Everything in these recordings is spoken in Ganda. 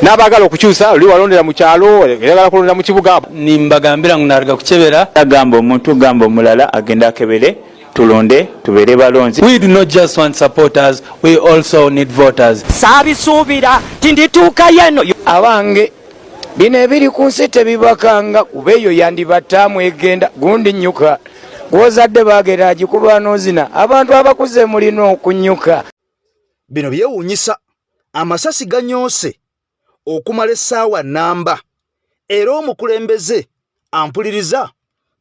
N'abaagala okukyusa oli walondera mu kyalo, oyagala kulondera mu kibuga. Nimbagambira ngu naruga kukyebera. Agamba omuntu gamba omulala agenda akebere, tulonde tubeere balonzi. We do not just want supporters, we also need voters. Saabisuubira nti ndituukayo eno. Abange, bino ebiri ku nsi tebibakanga, kuba eyo yandibataamu egenda gundi nnyuka gw'ozadde baagera agikuba n'ozina. Abantu abakuze mulina okunyuka. Bino byewuunyisa, amasasi ganyoose okumala essaawa nnamba, era omukulembeze ampuliriza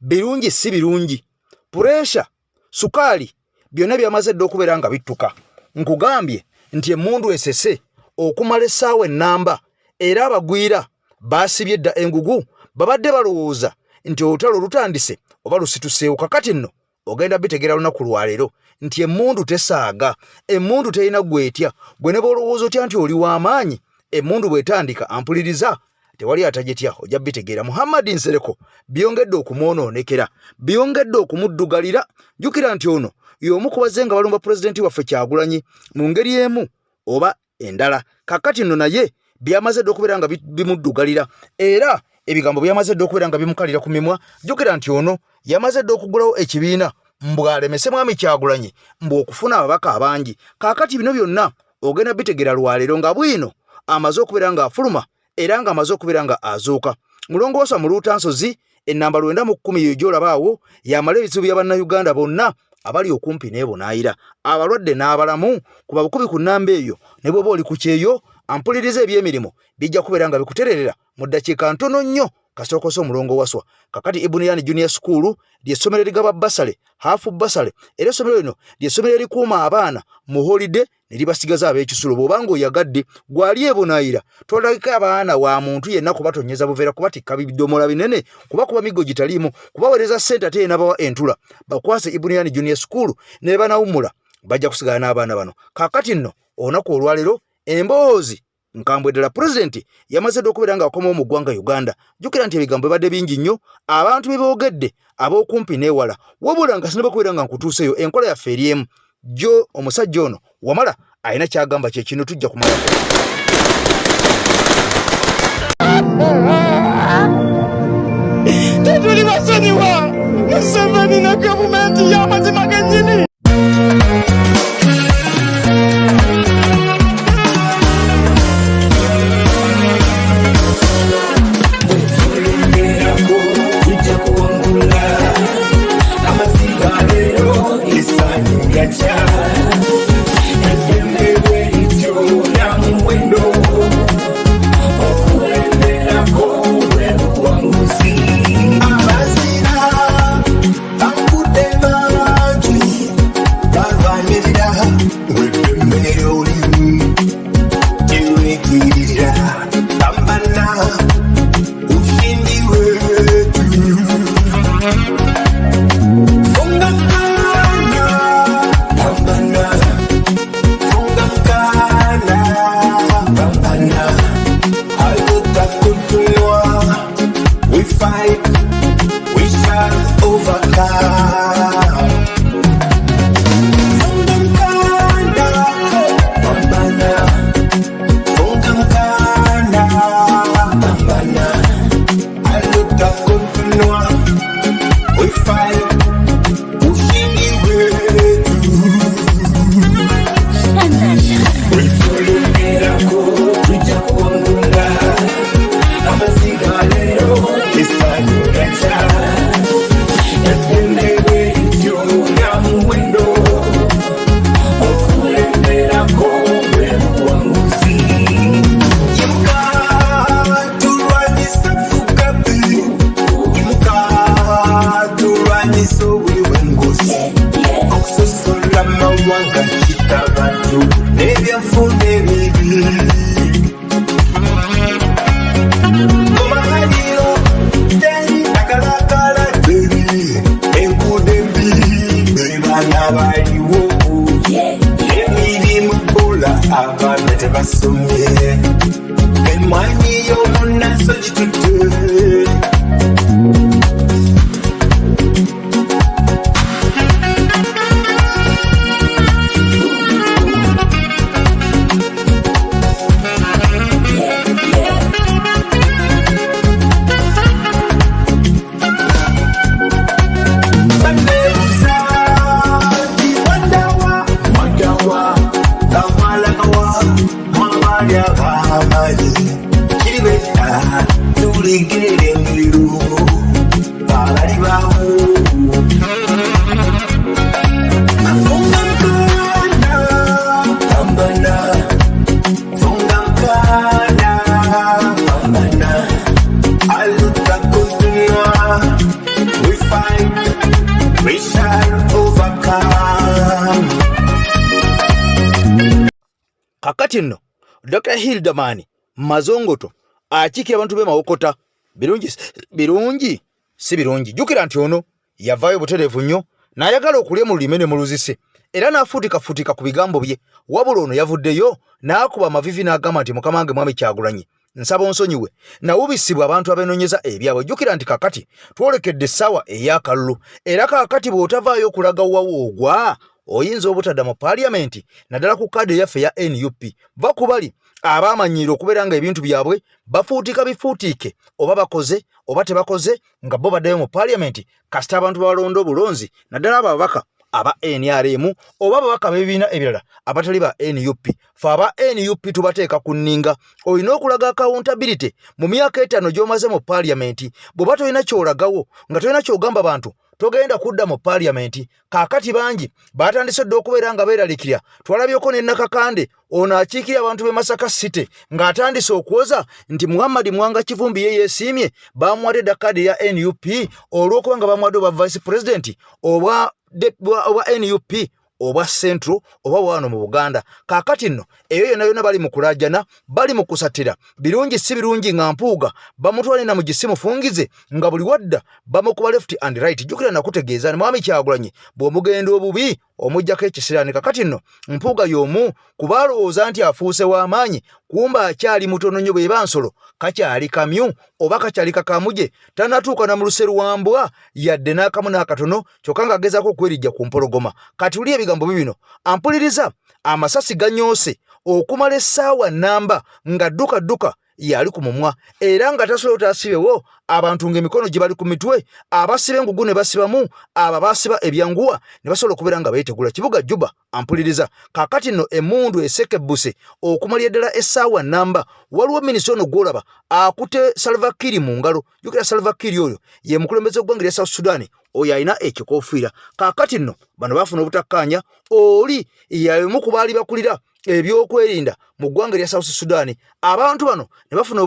birungi si birungi, puresha, sukaali, byonna byamaze dda okubeera nga bittuka. Nkugambye nti emmundu esese okumala essaawa ennamba, era abagwira baasibye dda engugu, babadde balowooza nti olutalo lutandise oba lusituseewo. Kakati nno ogenda bitegeera lunaku lwaleero nti emmundu tesaaga, emmundu terina gwetya. Gwe ne bw'olowooza otya nti oli w'amaanyi, emmundu bw'etandika, ampuliriza, tewali atagitya, ojja bitegeera. Muhammad Nsereko byongedde okumwonoonekera, byongedde okumuddugalira. Jjukira nti ono y'omu ku bazze nga balumba pulezidenti waffe Kyagulanyi mu ngeri emu oba endala. Kakati nno naye byamaze dda okubeera nga bimuddugalira, era ebigambo byamaze dda okubeera nga bimukalira ku mimwa. Jjukira nti ono yamaze dda okugulawo ekibiina mbw'alemese mwami Kyagulanyi mbu okufuna ababaka abangi. Kaakati bino byonna ogenda bitegeera lwaleero nga bwino amaze okubeera ng'afuluma era ng'amaze okubeera nga azuuka. Mulongoosa Muluuta Nsozi ennamba 90 eyo gy'olaba awo y'amala ebizibu bya Bannayuganda bonna abali okumpi n'ebunaayira, abalwadde n'abalamu. Kuba bukubi ku nnamba eyo ne bw'oba oli ku kyeyo, ampuliriza, eby'emirimu bijja kubeera nga bikutererera mu ddakiika ntono nnyo kasookosa omulongo waswa. Kakati Ibuniyani Junior School ly'essomero erigaba basale, half basale, era essomero lino ly'essomero erikuuma abaana mu holiday ne libasigaza ab'ekisulo. Bw'oba ng'oyagadde gwali ebunaayira, tolabika abaana wa muntu yenna kubatonyeza buveera, kubatikka bidomola binene, kubakuba miggo gitaliimu, kubaweereza ssente ate yenabawa entula. Bakwase Ibuniyani Junior School ne banawummula, bajja kusigala n'abaana bano. Kaakati nno olunaku olwaleero emboozi nkambwe ddala. Pulezidenti yamaze dda okubeera ng'akomawo mu ggwanga Uganda. Jjukira nti ebigambo bibadde bingi nnyo abantu bye boogedde ab'okumpi n'ewala, wabula nga sinaba kubeera nga nkutuuseyo, enkola yaffe eri emu jjo omusajja ono wamala alina kyagamba kye kino tujja kumalako. Tetuli basonyiwa Museveni ne gavumenti y'amazima gennyini. Amaanyi kiribeta tuligere engiru abali bamu Funga mkanda, pambana. Funga mkanda, pambana. Aluta kutumwa. We fight, we shall overcome. Kakati nno Dr Hilderman Mazongoto akiikira abantu b'e Mawokota, birungi birungi si birungi. Jjukira nti ono yavaayo butereevu nnyo n'ayagala okulya mu lulime ne mu luzise era n'afuutikafuutika ku bigambo bye. Wabula ono yavuddeyo n'akuba amavivi n'agamba nti, "Mukama wange Mwami Kyagulanyi, nsaba onsonyiwe, nawubisibwa abantu abenoonyeza ebyabwe." Jjukira nti kakati twolekedde essaawa ey'akalulu, era kaakati bw'otavaayo okulaga wawo ogwa oyinza obutadda mu paaliyamenti, naddala ku kaadi eyaffe eya NUP. Va ku bali abaamanyiira okubeera nga ebintu byabwe bafuutika bifuutiike, oba bakoze oba tebakoze, nga bo baddayo mu paaliyamenti kasita abantu babalonda obulonzi, naddala abo ababaka aba NRM oba ababaka b'ebibiina ebirala abatali ba NUP. Fe aba NUP tubateeka ku nninga. Olina okulaga accountability mu myaka 5 gy'omaze mu paaliyamenti. Bw'oba tolina ky'olagawo, nga tolina ky'ogamba bantu, togenda kudda mu paaliyamenti. Kaakati bangi batandise dda okubeera nga beeralikirya. Twalabyeko ne Nakakande ono akiikira abantu b'e Masaka City ng'atandise okwoza nti Muhammad Mwanga Kivumbi ye yeesiimye bamuwadde dda kaadi ya NUP olw'okuba nga bamuwadde obwa vice president obwa NUP obwa Central oba wano mu Buganda. Kaakati nno eyo yonna yonna bali mu kulaajana, bali mu kusattira birungi si birungi, nga Mpuuga bamutwale na mugisi mufungize, nga buli wadda bamukuba left and right. Jjukira nakutegeeza ni Mwami Kyagulanyi bw'omugenda obubi omuggyako ekisiraani. Kakati nno Mpuuga y'omu kuba alowooza nti afuuse w'amaanyi, kumba akyali mutono nnyo. Bw'eba nsolo kakyali kamyu oba kakyali kakamuje, tanatuuka na mu luse lwambwa yadde n'akamu n'akatono, kyokka ng'agezaako okwerijja ku mpologoma. Kati uli ebigambo bibino ampuliriza, amasasi ganyoose okumala essaawa nnamba nga dduka dduka yali ku mumwa, era nga tasobola otasibewo abantu ng'emikono gye bali ku mitwe, abasiba engugu ne basibamu, abo abasiba ebyanguwa ne basobola okubeera nga beetegula. Kibuga Juba ampuliriza, kaakati nno emmundu esekebbuse okumalira ddala essaawa nnamba. Waliwo minisita ono gw'olaba akute Salva Kiir mu ngalo. Jjukira Salva Kiir oyo ye mukulembeze w'eggwanga erya South Sudan, oyo alina ekikofiira. Kaakati nno bano baafuna obutakkaanya. Oli y'omu ku baali bakulira ebyokwerinda mu ggwanga erya South Sudan. Abantu bano ne bafuna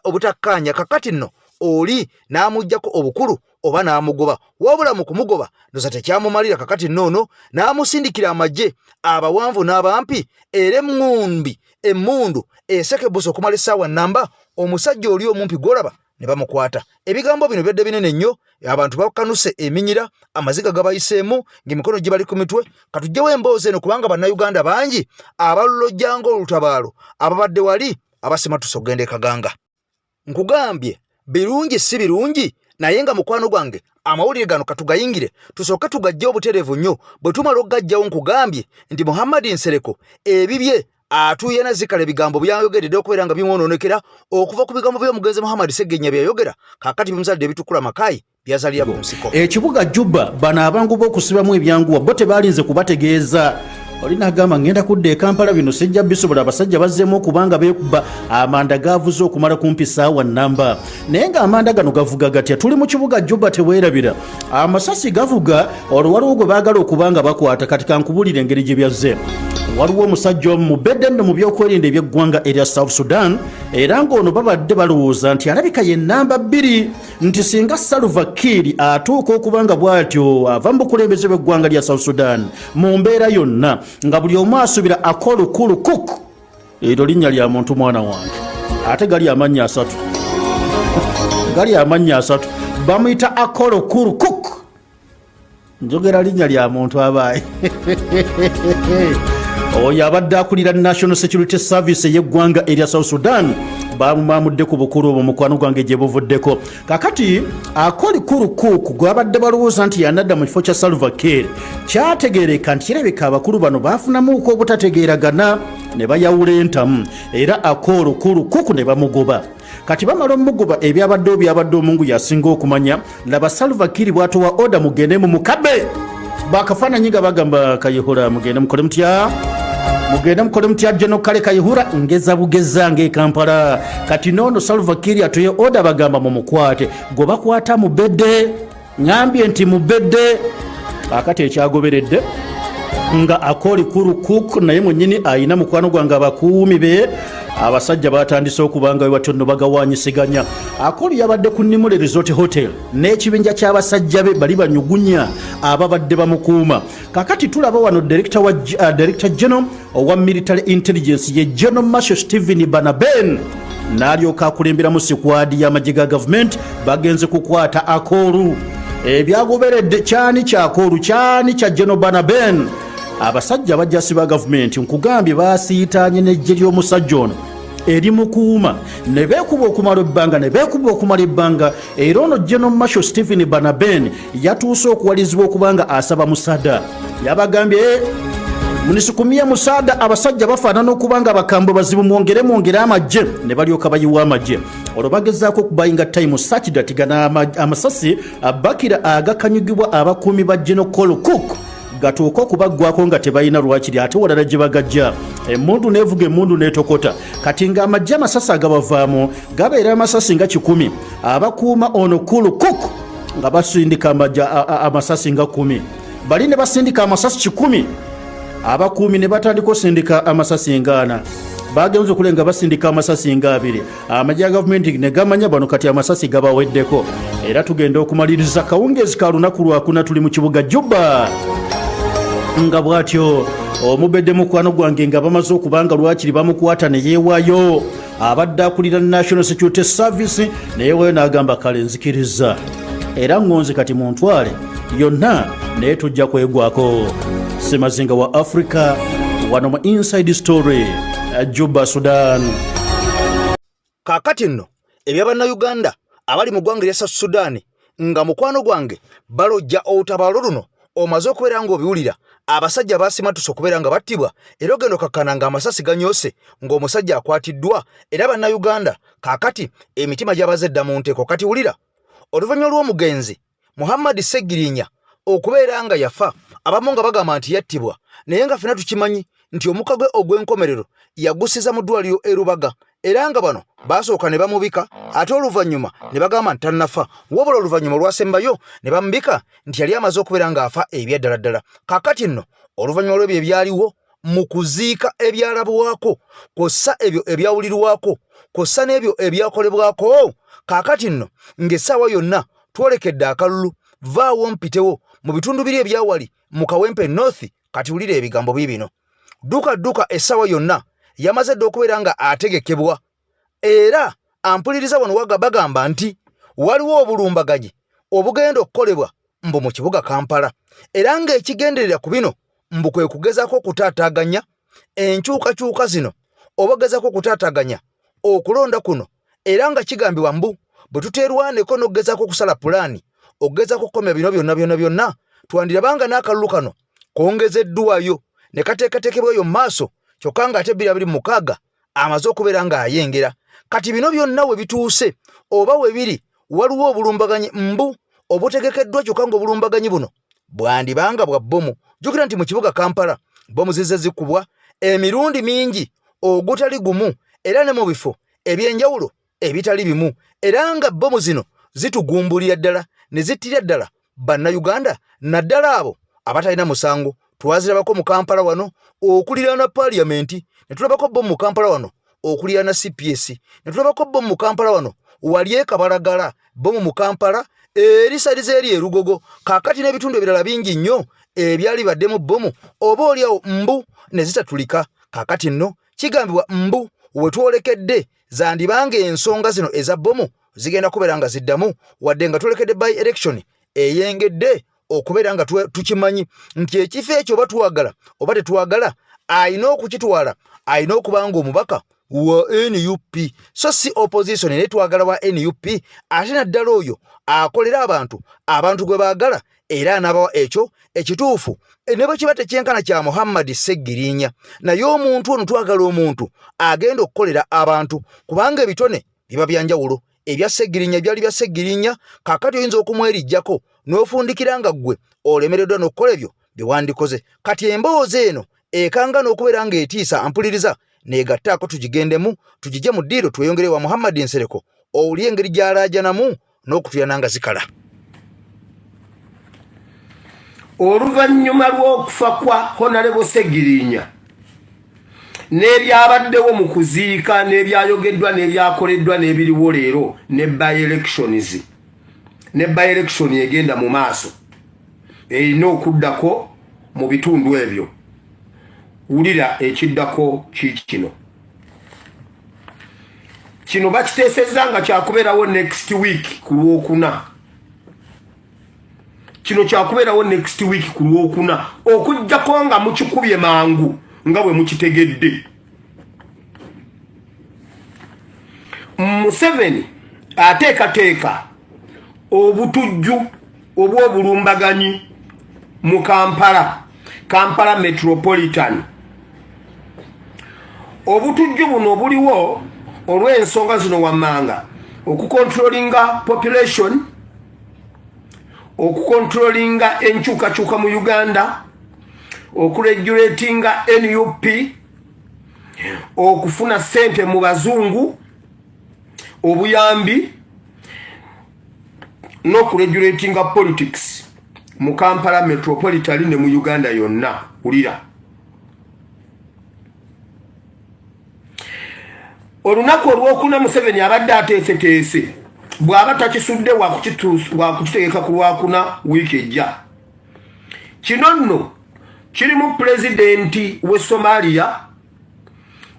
obutakkaanya. Kakati nno oli n'amuggyako obukulu oba n'amugoba. Wabula mu kumugoba ndoza tekyamumalira. Kakati nno ono n'amusindikira amagye abawanvu n'abampi, era eŋŋumbi emmundu esekebusa okumala essaawa nnamba. Omusajja oli omumpi gw'olaba ne bamukwata. Ebigambo bino byadde binene nnyo, abantu bakanuse eminyira, amaziga gabayiseemu ng'emikono gye bali ku mitwe. Katugyewo emboozi eno kubanga Bannayuganda bangi abalulojjanga olutabaalo ababadde wali abasimatuse okugenda e Kaganga. Nkugambye birungi si birungi, naye nga mukwano gwange amawulire gano katugayingire, tusooke tugajje obutereevu nnyo. Bwe tumala okugajjawo, nkugambye nti Muhammadi Nsereko ebibye atuuyana zikala ebigambo byayogedde okubeera nga bimwonoonekera okuva ku bigambo by'omugenzi Muhammad Segenya byeyayogera. Kaakati bimuzalidde ebitukula makaayi byazalira ku nsiko. Ekibuga Juba, bano abangu b'okusibamu ebyanguwa bo tebalinze kubategeeza. Oli nagamba, "Ngenda kudda e Kampala, bino sijja bisobola." Abasajja bazzeemu okubanga beekuba amanda gavuze okumala kumpi saawa nnamba, naye ng'amanda gano gavuga gatya? Tuli mu kibuga Juba, teweerabira amasasi gavuga. Olwo waliwo gwe baagala okuba nga bakwata. Kati kankubulira engeri gye byazze. Waliwo omusajja omu mubedde nno mu byokwerinda eby'eggwanga erya South Sudan, era ng'ono babadde balowooza nti alabika ye namba 2, nti singa Salva Kiir atuuka okuba nga bw'atyo ava mu bukulembeze bw'eggwanga lya South Sudan mu mbeera yonna, nga buli omu asuubira Akolukulu Cook. Eryo linnya lya muntu, mwana wange, ate gali amannya asatu, gali amannya asatu. Bamuyita Akolukulu Cook. Njogera linnya lya muntu abaayi. Oyo abadde akulira National Security Service ey'eggwanga erya South Sudan, bamumamudde ku bukulu obwo, mukwano gwange, gye buvuddeko. Kakati Akoli Kurukuuku gwabadde balowooza nti yanadda mu kifo kya Salva Kiir, kyategeereka nti kirabika abakulu bano baafunamuuko obutategeeragana ne bayawula entamu, era Akolu Kurukuku ne bamugoba. Kati bamala omugoba, ebyabaddewo byabadde omungu yasinga okumanya. Laba Salva Kiir bwatowa order, "Mugende mu mukabe." Bakafaananyi nga bagamba, "Kayihura, mugende mukole mutya?" Mugende mukole mutya? General Kale Kayihura ngeza bugeza ng'e Kampala. Kati noono Salva Kiir atuye order, bagamba mumukwate. Gwe bakwata mubedde, ŋambye nti mubedde. Akati ekyagoberedde nga Akoli Kuru Cook naye mwenyini ayina mukwano gwange, abakuumi be abasajja batandise okubanga batyo nno bagawanyisiganya. Akoli yabadde ku Nimule Resort Hotel n'ekibinja ky'abasajja be bali banyugunya ababadde bamukuuma. Kakati tulaba wano director, wa, director general owa military intelligence ye General Marshal Stephen Banaben n'alyoka akulemberamu squad y'amagye ga gavumenti, bagenze kukwata Akoolu. Ebyagoberedde kyani kyakoolu, kyani kya General Banaben. Abasajja bajjasi ba gavumenti nkugambye basiitaanye n'eggye ly'omusajja ono erimukuuma ne beekuba okumala ebbanga, ne beekuba okumala ebbanga. Era ono General Marshal Stephen Banaben yatuuse okuwalizibwa okuba nga asaba musada. Yabagambye, "Eh, munisukumie musaada, abasajja bafaanana okuba nga bakambwe bazibu, mwongere mwongere amagye." Ne balyoka bayiwa amagye. Olwo bagezaako okubayinga time such that gano amasasi bakira agakanyugibwa abakuumi ba General Col Cook gatuuke okubaggwako nga tebalina lwakiri ate walala gye bagajja. Emundu nevuga, emundu netokota. Kati ng'amagye amasasi agabavaamu gabeera amasasi nga 100, abakuuma ono Kulu Cook nga basindika amasasi nga 10, bali ne basindika amasasi 100, abakuumi ne batandika osindika amasasi ngaana. Bagenze okulenga basindika amasasi nga 20, amagye ga gavumenti ne gamanya bano kati amasasi gabaweddeko. Era tugenda okumaliriza kawungeezi ka lunaku lwakuna, tuli mu kibuga Juba, nga bw'atyo omubedde mukwano gwange nga bamaze okubanga lwakiri bamukwata ne yeewaayo. Abadde akulira National Security Service neyeewaayo n'agamba, "Kale nzikiriza era ŋŋonze, kati muntwale yonna, naye tujja kwegwako." Semazinga wa Africa wano mu Inside Story, Juba, Sudan. Kaakati nno ebya Bannayuganda abali mu ggwanga erya South Sudan nga mukwano gwange balojja olutabaalo luno, omaze okubeera ng'obiwulira, abasajja basimatuse okubeera nga battibwa, era ogenda okakkana ng'amasasi ganyoose ng'omusajja akwatiddwa. Era Bannayuganda kaakati emitima gyabaze dda mu nteeko. Kati wulira, oluvannyuma lw'omugenzi Muhammad Segirinya okubeera nga yafa, abamu nga bagamba nti yattibwa, naye nga ffena tukimanyi nti omukka gwe ogw'enkomerero yagusiza mu ddwaliro e Rubaga, era nga bano baasooka ne bamubika ate oluvannyuma ne bagamba nti tannafa, wabula oluvannyuma olwasembayo ne bamubika nti yali amaze okubeera ng'afa ebyaddala ddala. Kaakati nno oluvannyuma lw'ebyo ebyaliwo mu kuziika, ebyalabwako kw'ossa ebyo ebyawulirwako kw'ossa n'ebyo ebyakolebwako, kaakati nno ng'essaawa yonna twolekedde akalulu vaawo mpitewo mu bitundu biri ebyawali mu Kawempe North. Kati wulira ebigambo biibino: dduka dduka, essaawa yonna yamaze dda okubeera nga ategekebwa. Era ampuliriza wano waga bagamba nti waliwo obulumbaganyi obugenda okukolebwa mbu mu kibuga Kampala, era ng'ekigenderera ku bino mbu kwe kugezaako okutaataaganya enkyukakyuka zino oba gezaako okutaataaganya okulonda kuno. Era nga kigambibwa mbu bwe tuteerwaneko n'okugezaako okusala pulaani okugezaako okukomya bino byonna byonna byonna, twandirabanga n'akalulu kano kongezeddwayo ne kateekateekebwayo mu maaso, kyokka ng'ate 2026 amaze okubeera ng'ayengera. Kati bino byonna we bituuse oba we biri, waliwo obulumbaganyi mbu obutegekeddwa, kyokka ng'obulumbaganyi buno bwandibanga bwa bbomu. Jjukira nti mu kibuga Kampala bbomu zizze zikubwa emirundi mingi ogutali gumu, era ne mu bifo ebyenjawulo ebitali bimu, era nga bbomu zino zitugumbulira ddala ne zittira ddala Bannayuganda, naddala abo abatalina musango. Twazirabako mu Kampala wano okuliraana Paaliyamenti, ne tulabako bbomu mu Kampala wano okuliraana CPS, ne tulabako bbomu mu Kampala wano wali e Kabalagala, bbomu mu Kampala erisaliza eri erugogo. Kaakati n'ebitundu ebirala bingi nnyo ebyali baddemu bbomu oba oliawo mbu ne zitatulika. Kaakati nno kigambibwa mbu we twolekedde zandibanga ensonga zino eza bbomu zigenda kubeera nga ziddamu, wadde nga twolekedde by election eyengedde okubeera nga tukimanyi nti ekifo ekyo oba twagala oba tetwagala alina okukitwala alina okuba nga omubaka wa NUP, so si opposition, naye twagala wa NUP, ate naddala oyo akolera abantu, abantu gwe baagala, era anaabawa ekyo ekituufu. Ne bwe kiba tekyenkana kya Muhammad Seggirinya, naye omuntu ono twagala omuntu agenda okukolera abantu, kubanga ebitone biba byanjawulo. Ebya Seggirinya byali bya Seggirinya, kaakati oyinza okumwerijjako n'ofundikira nga ggwe olemereddwa n'okukola ebyo bye wandikoze. Kati emboozi eno Ekanga n'okubeera ng'etiisa ampuliriza neegattaako tugigendemu tugije mu ddiiro tweyongere wa Muhammad Nsereko owulire engeri gy'alaajanamu n'okutuyana nga zikala. Oluvannyuma lw'okufa kwa Honalebo Segirinya n'ebyabaddewo mu kuziika n'ebyayogeddwa n'ebyakoleddwa n'ebiriwo leero ne by elections ne by election egenda mu maaso erina okuddako mu bitundu ebyo, wulira ekiddako kiikino. Kino bakiteesezza nga kyakubeerawo next week ku Lwokuna. Kino kyakubeerawo next week ku Lwokuna, okuggyako nga mukikubye mangu nga bwe mukitegedde. Museveni ateekateeka obutujju obw'obulumbaganyi mu Kampala, Kampala Metropolitan. Obutujju buno buliwo olw'ensonga zino wammanga: okukontrolinga population, okukontrolinga enkyukakyuka mu Uganda, okuregulatinga NUP, okufuna ssente mu bazungu obuyambi, n'okuregulatinga politics mu Kampala Metropolitan ne mu Uganda yonna. Wulira, olunaku Olwokuna Museveni abadde ateeseteese, bw'aba takisudde wakukitegeka ku Lwakuna wiiki ejja. Kino nno kirimu pulezidenti w'e Somalia,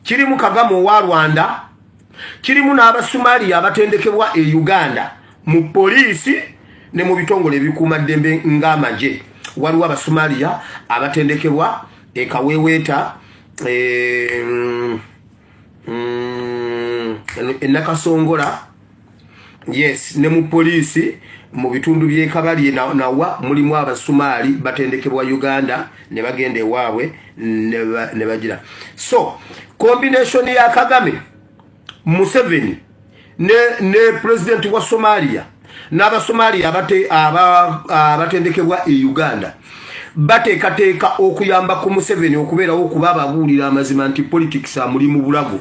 kirimu Kagame owa Rwanda, kirimu n'Abasomaliya abatendekebwa e Uganda mu poliisi ne mu bitongole ebikuumaddembe ng'amagye. Waliwo Abasomaliya abatendekebwa e Kaweweeta, e Nakasongola, yes, ne mu poliisi mu bitundu by'e Kabalye nawa mulimu Abasumaali batendekebwa Uganda ne bagenda ewaabwe ne bagira. So combination ya Kagame, Museveni ne president wa Somalia n'Abasomalia abatendekebwa e Uganda bateekateeka okuyamba ku Museveni okubeerawo, okuba ababuulira amazima nti politics amuli mu bulago,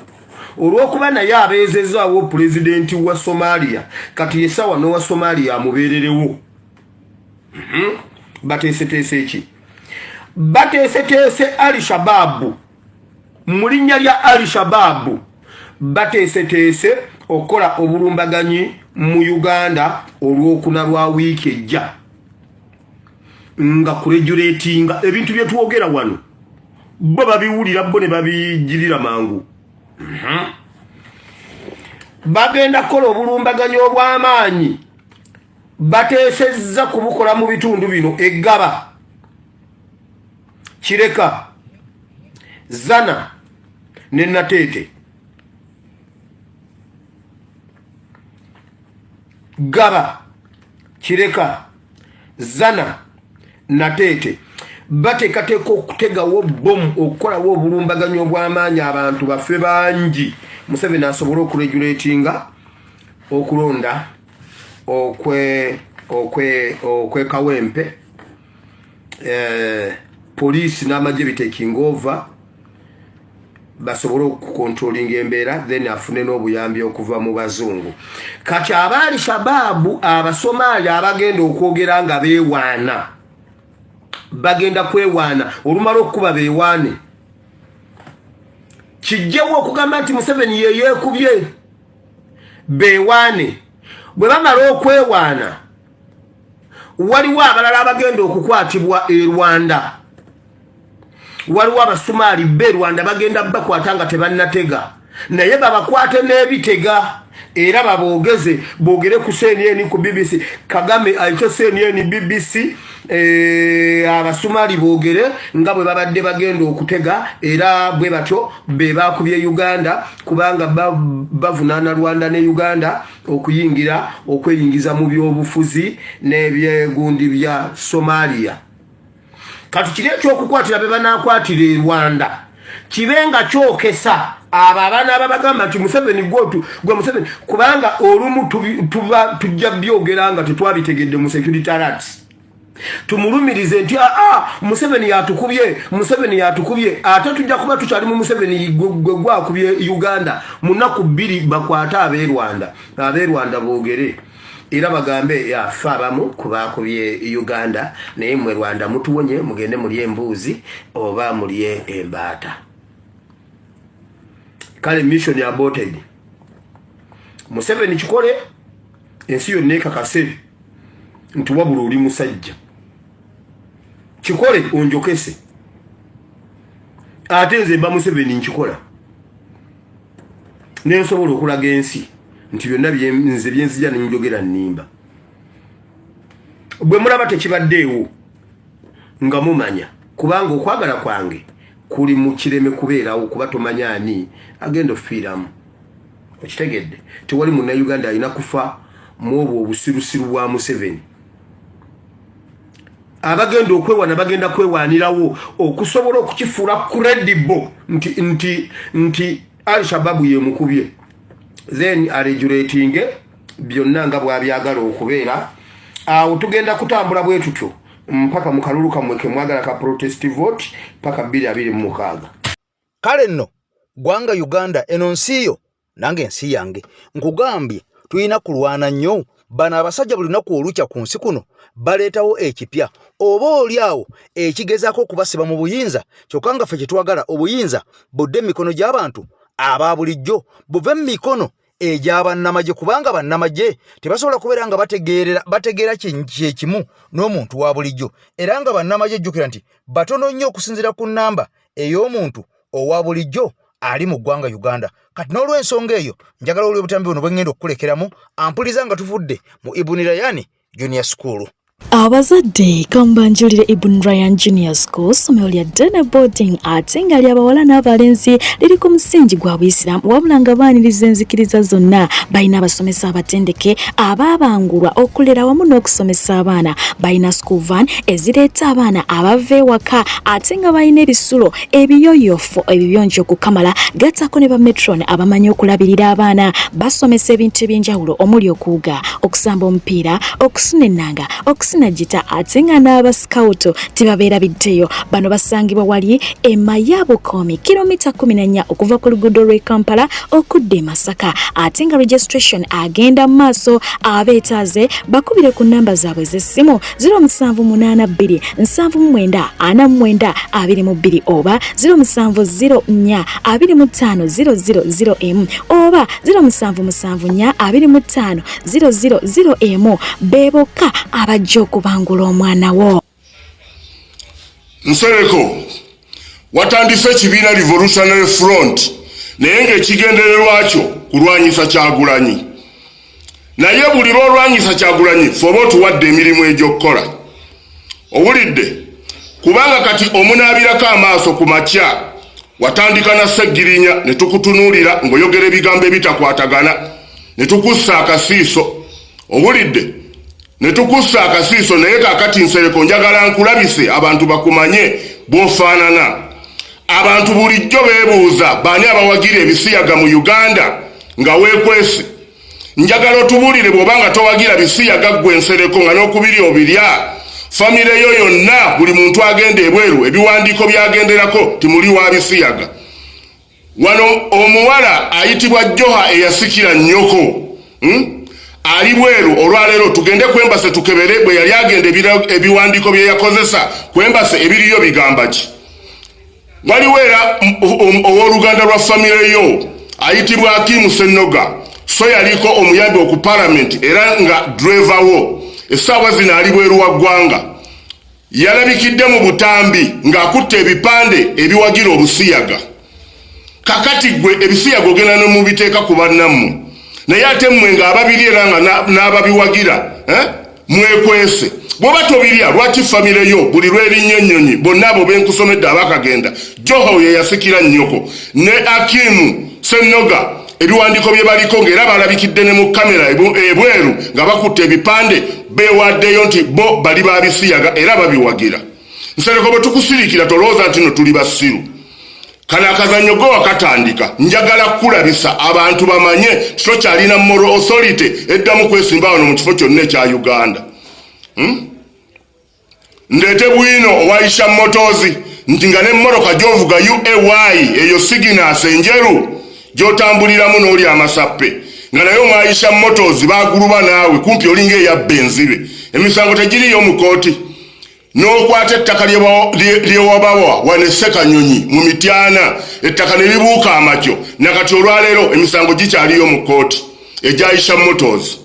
olw'okuba naye abeezezaawo pulezidenti wa Somalia. Kati yesawa n'owa Somalia amubeererewo. Bateeseteese ki? Bateeseteese Al Shababu. Mu linnya lya Al Shababu bateeseteese okukola obulumbaganyi mu Uganda Olwokuna lwa wiiki ejja, nga kuregulatinga ebintu bye twogera wano. Bo babiwulira, bo ne babigirira mangu. Bagenda kukola obulumbaganyi obw'amaanyi. Bateesezza kubukola mu bitundu bino: Eggaba, Kireka, Zana ne Nateete. Gaba, Kireka, Zana, Nateete. Bateekateeka okutegawo bomu, okukolawo obulumbaganyi obw'amaanyi, abantu baffe bangi, Museveni asobole okuregulatinga okulonda okwekawempe, poliisi n'amagye bitaking over, basobole okukontrolinga embeera, then afune n'obuyambi okuva mu bazungu. Kati abaali Shababu Abasomaali abagenda okwogera nga beewaana, bagenda kwewaana. Olumala okukuba beewaane, kijjewo okugamba nti Museveni yeyeekubye. Beewaane. Bwe bamala okwewaana, waliwo abalala abagenda okukwatibwa e Rwanda. Waliwo Abasumaali be Rwanda bagenda bakwata nga tebannatega, naye babakwate n'ebitega era baboogeze, boogere ku CNN, ku BBC. Kagame ayite CNN, BBC, Abasumaali boogere nga bwe babadde bagenda okutega, era bwe batyo be bakubye Uganda, kubanga bavunaana Rwanda ne Uganda okuyingira, okweyingiza mu byobufuzi n'ebyegundi bya Somalia. Kati kiri ekyokukwatira be banakwatira e Rwanda kibe nga kyokesa abo abaana ababagamba nti Museveni gwotu gwe Museveni, kubanga olumu tuba tujja byogera nga tetwabitegedde mu security alerts. Tumulumirize nti aa ah, Museveni yatukubye, Museveni yatukubye, ate tujja kuba tukyali mu Museveni gwe gwakubye Uganda. Mu nnaku bbiri bakwate ab'e Rwanda, ab'e Rwanda boogere era bagambe yafe abamu ku baakubye Uganda, naye mwe Rwanda mutuwonye, mugende mulye embuuzi oba mulye embaata. Kale mission aborted. Museveni kikole ensi yonna ekakase nti wabula oli musajja, kikole onjokese. Ate nze mba Museveni nkikola nensobola okulaga ensi nti byonna nze byenzija nenjogera nnimba. Bwe mulaba tekibaddeewo nga mumanya, kubanga okwagala kwange kuli mu kireme kubeerawo, kuba tomanya ani agenda ofiiramu. Okitegedde? Tewali Munnayuganda alina kufa mu obwo obusirusiru bwa Museveni. Abagenda okwewana bagenda kwewanirawo okusobola okukifuula credible nti nti nti Al-Shababu yemukubye, then aregulatinge byonna nga bwabyagala okubeera. Awo tugenda kutambula bwe tutyo mpaka mu kalulu kammwe ke mwagala ka protest vote paka 2026. Kale nno ggwanga Uganda, eno nsi yo nange nsi yange, nkugambye tulina kulwana nnyo. Bano abasajja buli lunaku olukya ku nsi kuno baleetawo ekipya oba oli awo ekigezaako okubasiba mu buyinza, kyokka nga ffe kye twagala obuyinza budde mu mikono gy'abantu aba bulijjo, buve mu mikono egya bannamagye, kubanga bannamagye tebasobola kubeera nga bategeera kyekimu n'omuntu wa bulijjo. Era nga bannamagye jjukira nti batono nnyo okusinziira ku nnamba ey'omuntu owa bulijjo ali mu ggwanga Uganda. Kati n'olw'ensonga eyo njagala oli obutambi buno bwe ŋŋenda okukulekeramu ampuliza nga tuvudde mu Ibuni Rayani Junior School. Abazadde kambanjulire Ibn Ryan Junior School, ssomero lya ddene boarding ate nga lya bawala n'abalenzi, liri ku musingi gwa Buyisiraamu wabula nga baaniriza enzikiriza zonna. Balina abasomesa abatendeke abaabangulwa okulera wamu n'okusomesa abaana. Balina school van ezireeta abaana abava ewaka ate nga balina ebisulo ebiyoyofu ebiyonjo okukamala, gattako ne ba metron abamanyi okulabirira abaana. Basomesa ebintu eby'enjawulo omuli okuwuga, okusamba omupiira, okusuna ennanga, okusuna gita ate nga n'abasikawutu tibabeera biddeyo. Bano basangibwa wali e Maya Bukomi, kilomita 14 okuva ku luguudo lw'e Kampala okudda e Masaka, ate nga registration agenda mu maaso. Abeetaaze bakubire ku nnamba zaabwe ez'essimu 0782 79 49 22 oba 0704 25 000 emu oba 0774 25 000 emu. Be bokka abajja okubangula omwana wo. Nsereko, watandise ekibiina Revolutionary Front, naye ng'ekigendererwa kyo kulwanyisa Kyagulanyi. Naye buli lw'olwanyisa Kyagulanyi, fe oba otuwadde emirimu egy'okukola. Owulidde? Kubanga kati omunaabirako amaaso ku makya. Watandika na Ssegirinya ne tukutunuulira ng'oyogera ebigambo ebitakwatagana ne tukussa akasiiso. Owulidde? Ne tukussa akasiiso. Naye kaakati Nsereko, njagala nkulabise abantu bakumanye bw'ofaanana. Abantu bulijjo beebuuza baani abawagira ebisiyaga mu Uganda nga weekwese. Njagala otubuulire bw'oba nga towagira bisiyaga ggwe Nsereko, nga n'okubiri obirya, famire yo yonna, buli muntu agenda ebweru ebiwandiiko by'agenderako timuli wa bisiyaga. Wano omuwala ayitibwa Joha eyasikira nnyoko, Ali bweru olwaleero. Tugende ku embassy tukebere bwe yali agenda ebiwandiiko bye yakozesa ku embassy ebiriyo bigamba ki. Waliwo era owooluganda lwa famire yo ayitibwa Akimu Sennoga, so yaliko omuyambi oku palamenti era nga driver wo, essaawa zino ali bweru wa ggwanga. Yalabikidde mu butambi ng'akutte ebipande ebiwagira obusiyaga. Kakati ggwe ebisiyaga ogenda ne mubiteeka ku bannammwe, naye ate mmwe ng'ababiri era nga n'ababiwagira, eh? Mwekwese. Bw'oba tobirya, lwaki famire yo buli lw'erinnya ennyonyi bonna abo benkusomedde abakagenda, Joho ye yasikira nnyoko ne Akimu Sennoga, ebiwandiiko bye baliko ng'era balabikidde ne mu kamera ebweru nga bakutte ebipande, beewaddeyo nti bo bali ba bisiyaga era babiwagira. Nsereko, bwe tukusirikira tolowooza nti no tuli basiru. Kano akazannyo gwe wakatandika, njagala kukulabisa abantu bamanye tokyalina moral authority eddamu kwesimba wano mu kifo kyonna ekya Uganda. Ndeete bwino owa Isha Motors nti nga n'emmotoka gy'ovuga UAY eyo Siginasi enjeru gy'otambuliramu n'oli amasappe nga naye omwa Isha Motors baguluba naawe kumpi olinga eyabba enzibe. Emisango tegiriyo mu kooti. N'okwata ettaka lyewabawa wano e Ssekanyonyi mu Mityana, ettaka ne libuuka amakyo, nakati olwaleero emisango gikyaliyo mu kooti egya Isha Motors.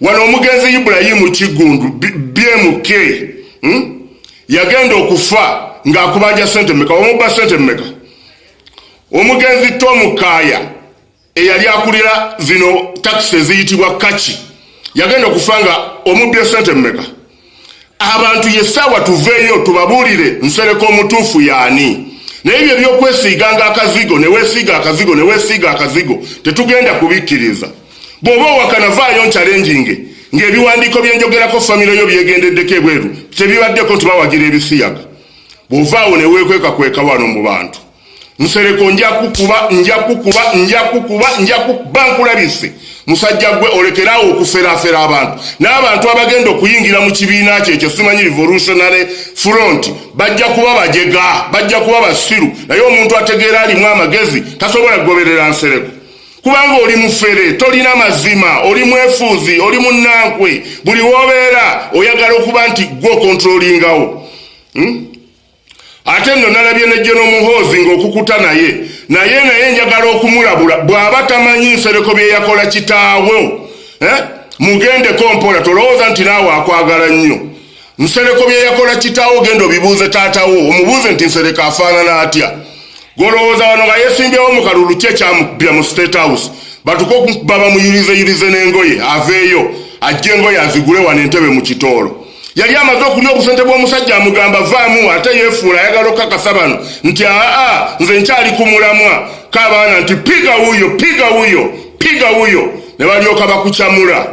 Wano omugenzi Ibulayimu Kiggundu BMK, Yagenda okufa ng'akubanja sente mmeka? Wamubba sente mmeka? Omugenzi Tom Kaya eyali akulira zino takisi eziyitibwa kaki yagenda okufa nga omubbye sente mmeka? Abantu yessaawa tuveeyo tubabuulire Nsereko omutuufu yaani. Naye ebyo ebyokwesiiganga akazigo neweesiiga akazigo neweesiiga akazigo tetugenda kubikkiriza. Bw'oba owakana vaayo nchallenginge ng'ebiwandiiko byenjogerako famire yo byegendeddeko ebweru tebibaddeko nti bawagira ebisiyaga. Bw'ovaawo neweekwekakweka wano mu bantu, Nsereko nja kukuba, nja kukuba, nja kukuba, nja kukuba nkulabise. Musajja gwe olekeraawo okuferafera abantu. N'abantu abagenda okuyingira mu kibiina kye ekyo simanyi Revolutionary Front bajja kuba bajega, bajja kuba basiru. Naye omuntu ategeera alimu amagezi tasobola kugoberera Nsereko, kubanga oli mufere, tolina mazima, oli mwefuuzi, oli munnankwe. Buli wobeera oyagala okuba nti gwe okontrolingawo, Ate nno nalabye ne General Muhoozi ng'okukuta naye naye naye njagala okumulabula bw'aba tamanyi Nsereko bye yakola kitaawe, Mugendeko mpola, tolowooza nti naawe akwagala nnyo. Nsereko bye yakola kitaawo genda obibuuze taatawo, omubuuze nti Nsereko afaanana atya. Golowooza wano nga yeesimbyewo mu kalulu ki ekyamukubya mu State House, batuke okuba bamuyulizeyulize n'engoye aveeyo ajje engoye azigule wano entebe mu kitoolo. Yali amaze okulya obusente bw'omusajja, amugamba vaamu, ate yeefuula ayagala okukakasa bano nti aa nze nkyali ku mulamwa. K'abaana nti piga wuyo, piga wuyo, piga wuyo, ne balyoka bakukyamula.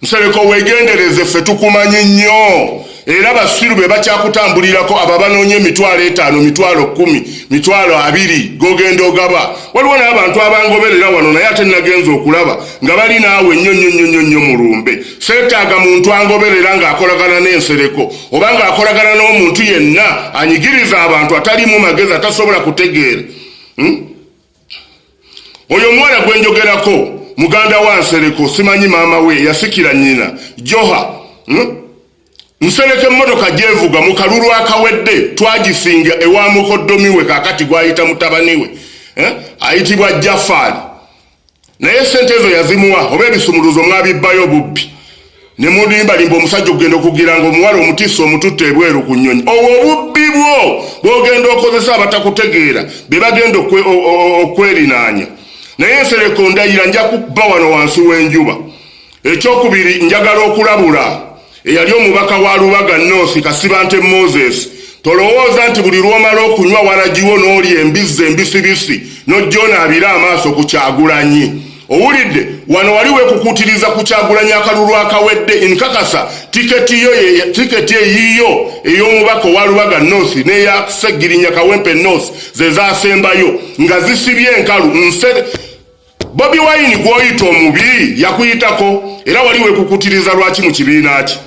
Nsereko weegendereze, ffe tukumanyi nnyo, era basiru be bakyakutambulirako abo abanoonya 50,000, 10,000, 20,000 g'ogenda ogaba. Waliwo n'abantu abangoberera wano, naye ate nagenza okulaba nga bali naawe nnyo nnyo nnyo nnyo nnyo mulumbe. Seetaaga muntu angoberera ng'akolagana n'Ensereko oba ng'akolagana n'omuntu yenna anyigiriza abantu, atalimu magezi, atasobola kutegeera. Oyo omuwala gwe njogerako muganda wa Nsereko, simanyi maama we yasikira nnyina Joha, Nsereko emmotoka gyevuga mu kalulu akawedde twagisinga ewa mukoddomi we kaakati gwayita mutabani we, ayitibwa Jafaali, naye sente ezo yazimuwa oba ebisumuluzo mwabibbayo bubbi ne mulimbalimba omusajja okugenda okugira nga omuwala omutiisa omututte ebweru ku nnyonyi. Obwo obubbi bwo bw'ogenda okozesa abatakutegeera be bagenda okwerinaanya. Naye Nsereko ndayira nja kukuba wano wansi w'enjuba. Ekyokubiri, njagala okulabula eyali omubaka wa Lubaga North Kasibante Moses. Tolowooza nti buli lw'omala okunywa waragiwo n'olya embizzi embisibisi n'ojja onaabire amaaso ku Kyagulanyi. Owulidde wano wali weekukuutiriza ku Kyagulanyi akalulu akawedde. Nkakasa tiketi yo tiketi eyiyo ey'omubaka owa Lubaga North n'eya Ssegirinya Kawempe North ze zaasembayo nga zisibye enkalu. Nse Bobi Wine gw'oyita omubi yakuyitako, era wali weekukutiriza lwaki mu kibiina ki.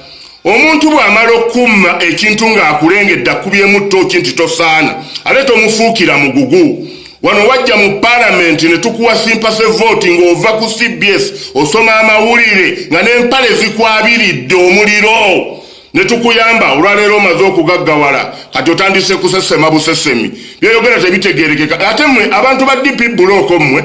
Omuntu bw'amala okukumma ekintu ng'akulengedde akubyemu ttooki nti tosaana, ate tomufuukira mugugu. Wano wajja mu palamenti ne tukuwa sympathy vote ng'ova ku CBS osoma amawulire nga n'empale zikwabiridde omuliro ne tukuyamba. Olwaleero omaze okugaggawala, kati otandise kusesema busesemi, byeyogera tebitegeerekeka. Ate mmwe abantu ba DP Bloc, mmwe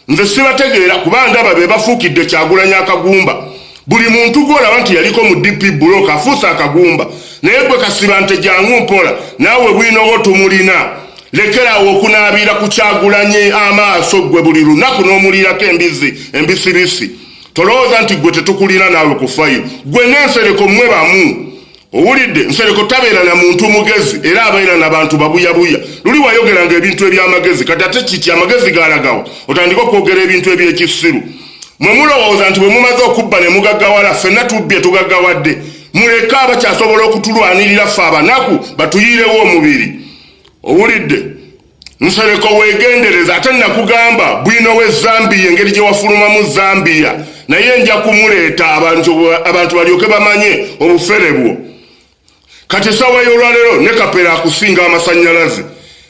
nze sibategeera, kuba ndaba be bafuukidde Kyagulanyi akagumba. Buli muntu gwolaba nti yaliko mu DP Bloc afuuse akagumba. Naye gwe Kasibante jangu mpola naawe, bwinowo tumulina. Lekeraawo okunaabira ku Kyagulanyi amaaso gwe buli lunaku n'omuliirako embizzi embisibisi. Tolowooza nti gwe tetukulina naawe kufayo. Gwe n'Ensereko mmwe bamu. Owulidde, Nsereko tabeera na muntu mugezi, era abeera na bantu babuyabuya. Luli wayogeranga ebintu eby'amagezi, kati ate kiki? Amagezi galagawa otandike okwogera ebintu eby'ekisiru? Mwe mulowooza nti bwe mumaze okubba ne mugaggawala, ffenna tubbye tugaggawadde. Muleke abakyasobola okutulwanirira ffe abanaku batuyiirewo omubiri. Owulidde, Nsereko, weegendereza. Ate nakugamba bwino we Zambia, engeri gye wafulumamu Zambia, naye nja kumuleeta abantu balyoke bamanye obufere bwo. Kati essaawa y'olwaleero ne Kapere akusinga amasannyalaze.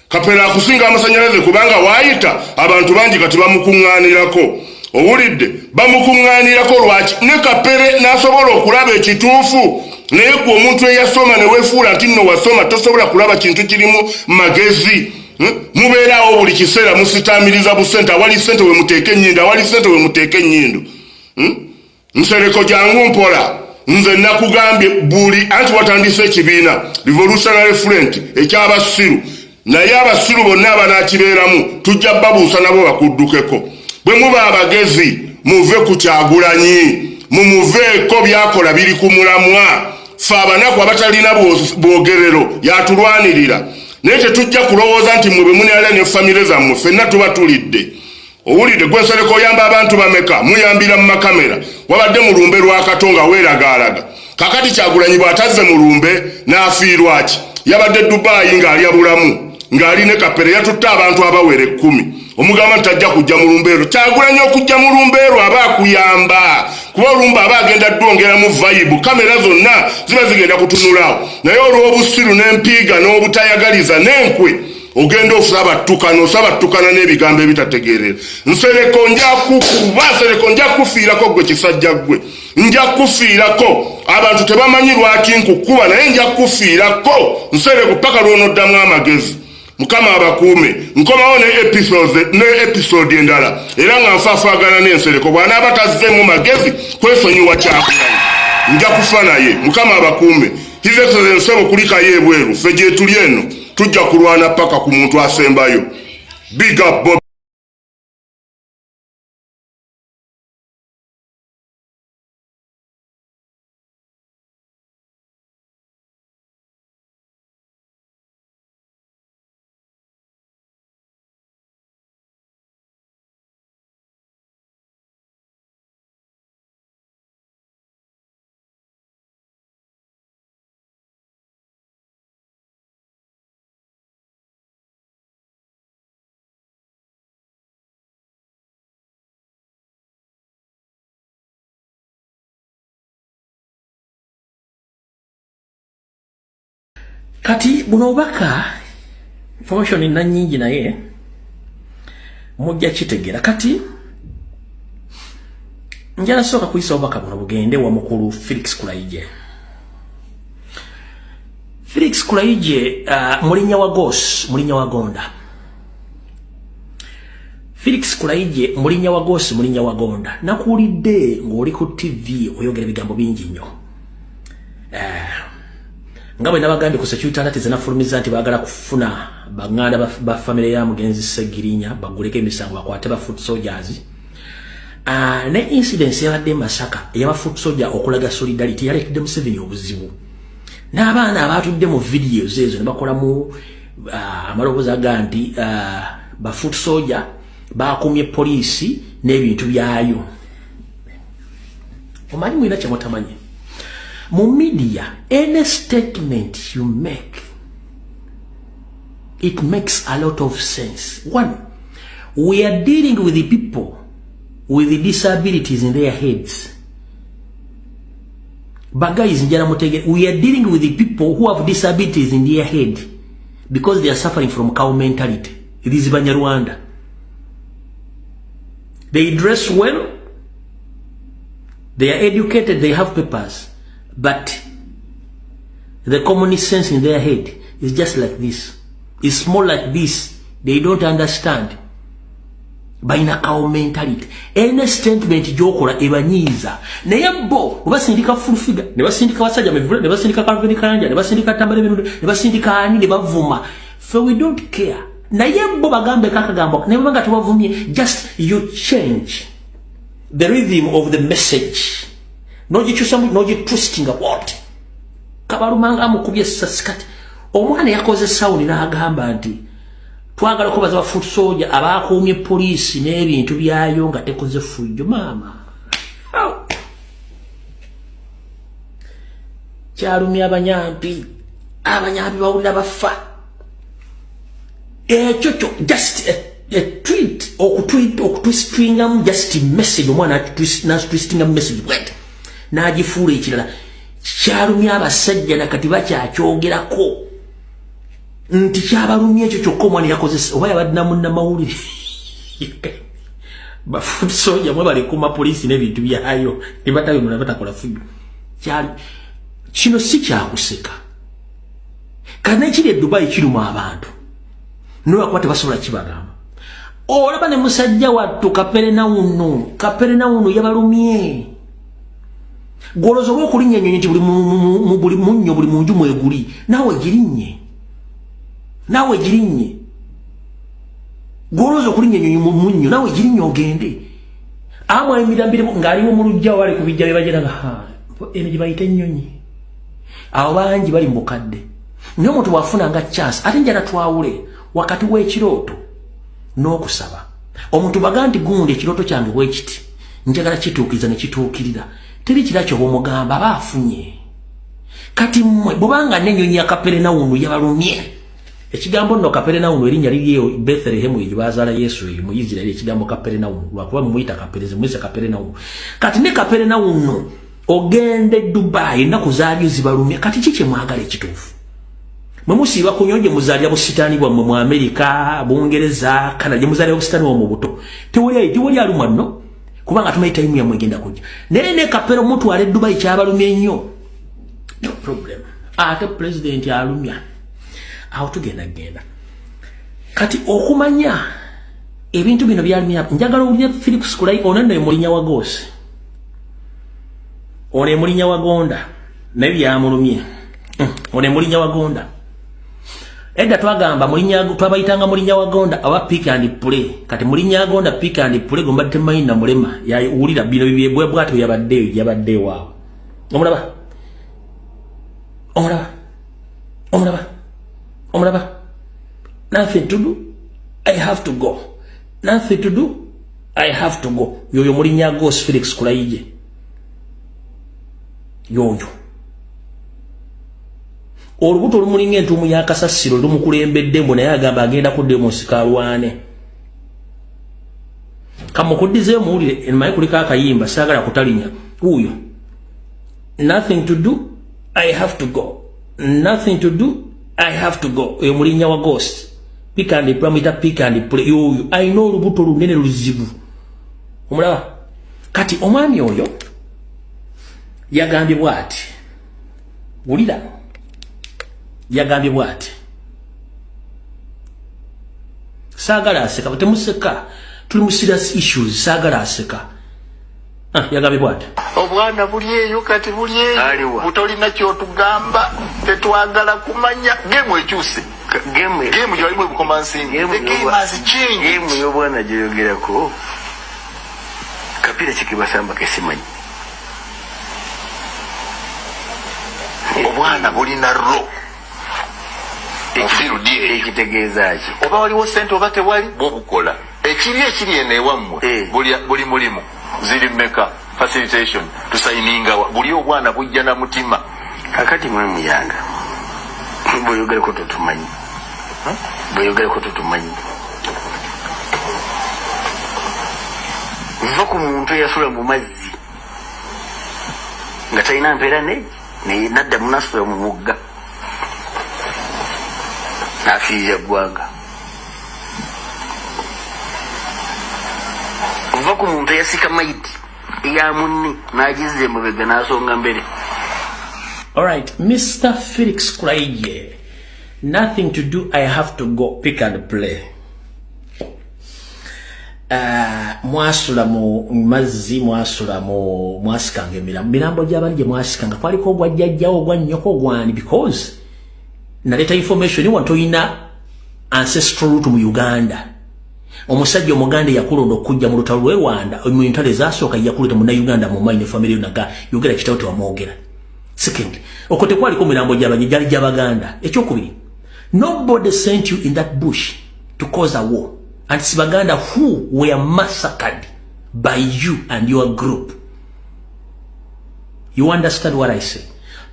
Kapere akusinga amasannyalaze kubanga waayita abantu bangi kati bamukuŋŋaanirako. Owulidde? Bamukuŋŋaanirako lwaki? Ne Kapere n'asobola okulaba ekituufu. Naye ggwe omuntu eyasoma ne weefuula nti nno wasoma tosobola kulaba kintu kirimu magezi. Mubeeraawo buli kiseera musitaamiriza busente, awali ssente we muteeka ennyindo, awali ssente we muteeka ennyindo. Nsereko jangu mpola, nze nakugambye buli anti watandise ekibiina Revolutionary Front eky'abasiru, naye abasiru bonna abanaakibeeramu tujja babuusa nabo bakuddukeko. Bwe muba abagezi muve ku Kyagulanyi, mumuveeko, byakola biri ku mulamwa. Ffe abanaku abatalina bwogerero yatulwanirira, naye tetujja kulowooza nti mmwe bwe munaalya ne famire zammwe ffenna tuba tulidde. Owulidde gwe Nsereko oyamba abantu bameka? Muyambira mu makamera, wabadde mu lumbe lwa Kato nga weeragaalaga. Kakati Kyagulanyi bw'atazze mu lumbe n'afiirwa ki? Yabadde Dubai ng'alya bulamu ng'ali ne Kapere, yatutte abantu abawera 10. Omugamba nti tajja kujja mu lumbe lwo. Kyagulanyi okujja mu lumbe lwo aba akuyamba, kuba olumbe aba agenda ddwongeramu vayibu, kamera zonna ziba zigenda kutunulaawo. Naye olw'obusiru n'empiiga n'obutayagaliza n'enkwe ogenda osabattukana, osabattukana n'ebigambo ebitategeerera. Nsereko nja kukuba, Nsereko nja kufiirako ggwe kisajja ggwe, nja kufiirako. Abantu tebamanyi lwaki nkukuba, naye nja kufiirako Nsereko paka lw'onoddamu amagezi. Mukama abakuume. Nkomawo ne episode endala era nga nfaafaagana n'Ensereko bw'anaaba tazzeemu magezi kwesonyiwa Kyagulanyi nja kufa naye. Mukama abakuume. His Excellency Ssebo kulikayo ebweru, ffe gye tuli eno tujja kulwana paka ku muntu asembayo. Big up Bobi. Kati buno obubaka information na nnyingi naye mujja kitegeera. Kati njala sooka kuyisa obubaka buno bugende wa mukulu Felix Kulayigye. Felix Kulayigye mulinnya wa Gos, mulinnya wa Gonda. Felix Kulayigye mulinnya wa Gos, mulinnya wa Gonda. Nakuwulidde ng'oli ku TV oyogera ebigambo bingi nnyo. Nga bwe nabagambye ku security alert zenafulumiza nti baagala kufuna banganda ba family ya mugenzi Ssegirinya baguleko emisango bakwate ba foot soldiers. Ne incidence yabadde Masaka eyaba foot soldier okulaga solidarity yaleetedde Museveni obuzibu. N'abaana abaatudde mu videos ezo ne bakolamu amaloboozi aga nti ba foot soldier baakumye poliisi n'ebintu byayo. Omanyi mulina kye mutamanyi. Mu media, any statement you make, it makes a lot of sense. One, we are dealing with the people with the disabilities in their heads. But guys, we are dealing with the people who have disabilities in their head because they are suffering from cow mentality. It is Banyarwanda. They dress well, they are educated, they have papers, but the common sense in their head is just like this. It's more like this. They don't understand. Balina cow mentality. Any statement gy'okola ebanyiiza. Naye bo basindika full figure, ne basindika basajja mivule, ne basindika Calvin Karanja, ne basindika Tamale Mirundi, ne basindika ani, ne bavuma. Fe we don't care. Naye bo bagambe kakagambo, ne banga tubavumye, just you change the rhythm of the message. Nogikyusa, nogitwistinga what? Kabalumanga amukubye essasi kati. Omwana yakoze sound n'agamba nti twagala okubaza ba foot soldier abakuumye poliisi n'ebintu byayo nga tekoze ffujjo. Maama, kyalumya abanyampi, abanyampi bawulira bafa. Ekyo kyo just a tweet, okutweet, okutwistingamu just message, omwana natwistinga message bwet n'agifuula ekirala. Kyalumye abasajja nakati bakyakyogerako nti kyabalumye ekyo kyokka. Omwana yakozesa oba yabadde namunnamawulire bafusoja mwe balekuma poliisi n'ebintu byayo nebatabimuna batakola fujo. Kino si kyakuseka. Kati nekiri e Dubai kiruma abantu nolwakuba tebasobola kibagamba. Olaba ne musajja wattu Kaperenawuno, Kaperenawuno yabalumye. Gwolooza oba okulinnya ennyonyi nti buli munnyo buli munju mweguli, naawe girinnye, naawe girinnye. Gwolooza okulinnya ennyonyi mu munnyo, naawe girinnye ogende. Amwali emirambire ng'aliwo mu luggya wali ku bijja bye bagira nga eno gye bayita ennyonyi. Awo bangi bali mu bukadde. Naye omuntu bw'afuna nga chance, ate njala twawule wakati w'ekirooto n'okusaba. Omuntu baga nti gundi ekirooto kyange bwe kiti, njagala kituukiriza ne kituukirira. Teri kira kyoba omugamba aba afunye. Kati mmwe bw'obanga n'ennyonyi ya Kaperenawuno yabalumye. Ekigambo nno Kaperenawuno erinnya liri eyo Bethlehem eyo gye baazaala Yesu eyo mu Isiraeri, ekigambo Kaperenawuno lwakuba mumuyita Kaperezi, muyise Kaperenawuno. Kati ne Kaperenawuno ogende Dubai ennaku zaalyo zibalumye. Kati ki kye mwagala ekituufu? Mwe musiiba ku nyonje muzaalira busitaani bwammwe mu Amerika, Bungereza, Canada, gye muzaalira busitaani bwammwe buto. Tewali alumwa nno kubanga tumanyi tayimu yammwe egenda kujja. Naye ne Kapero mutwala e Dubai kyabalumye nnyo. No problem. Ate pulezidenti alumya. Awo tugenda genda. Kati okumanya ebintu bino byalumya, njagala owulire Felix Kulai ono nno emulinya wa Goosi. Ono emulinya wa Gonda naye byamulumye. Ono emulinya wa Gonda. Edda twagamba mulinya, twabayitanga mulinya wa Gonda aba pick and play. Kati mulinya Gonda pick and play gomba temanyi na mulema. Ya wulira bino bibye bwe bwato yabaddeyo yabadde waawo. Omulaba? Omulaba? Omulaba? Omulaba? Nothing to do, I have to go. Nothing to do, I have to go. Yoyo mulinya Ghost Felix Kulayije. Yoyo. Olubuto olumulinga entuumu ya kasasiro lumukulembedde mbu naye agamba agenda kudda mu nsiko alwane. Kamukuddizeeyo muwulire, emaye kuliko akayimba saagala kutalinya. Wuuyo. Nothing to do, I have to go. Nothing to do, I have to go. Oyo mulinnya wa Ghost. Pick and play, muyita pick and play. Yoyo alina olubuto lunene luzibu. Omulaba? Kati omwami oyo yagambye bw'ati. Wulira. Yagambye bw'ati. Saagala aseka, temuseka. Tuli mu serious issues, saagala aseka. Yagambye bw'ati. Obwana buli eyo kati buli eyo butolina kyotugamba, tetwagala kumanya. Game ekyuse, game gyalimu ebukomansingi. The game has changed. Game y'obwana gyoyogerako kapiira kikibasamba kesimanyi. Obwana bulina ro mu field eyo. Ekitegeeza ki? Oba waliwo sente oba tewali, bwo bukola ekiri ekiri eno ewammwe buli mulimu ziri mmeka, facilitation tusayiningawa, buli obwana bujja na mutima. Kakati mwe muyanga bweyogerako totumanyi, bweyogerako totumanyi. Nva ku muntu eyasula mu mazzi nga talina mpeera naye nadda munasula mu mugga n'afiirira ggwanga. Nva ku muntu eyasika mayiti ya munne n'agizza emabega n'asonga mbere. All right, Mr. Felix Kulayije, nothing to do, I have to go pick and play. Mwasula mu mazzi, mwasula mu mwasikanga emirambo, mirambo gy'abali gye mwasikanga kwaliko ogwa jjajjawo, ogwa nnyoko, ogwani, because naleeta information wano toyina ancestral root mu Uganda. Omusajja omuganda yakulonda okujja mu lutalo lw'e Rwanda mu ntalo ezasooka, yakuleta munnayuganda mu mayi ne family naga yogera kitabo tewamwogera. Second, okwo tekwaliko mirambo gy'abanyi, gyali gy'Abaganda. Ekyokubiri, nobody sent you in that bush to cause a war, and it's Baganda who were massacred by you and your group. You understand what I say?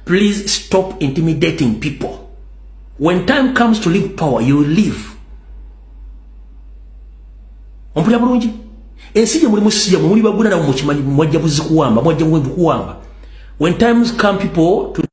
Please stop intimidating people. When time comes to leave power, you will leave. Ompulira bulungi? Ensi gye mulimu si yammwe, muli bagula nabo mukimanyi, mwajja buzikuwamba, mwajja kuwamba. When times come, people to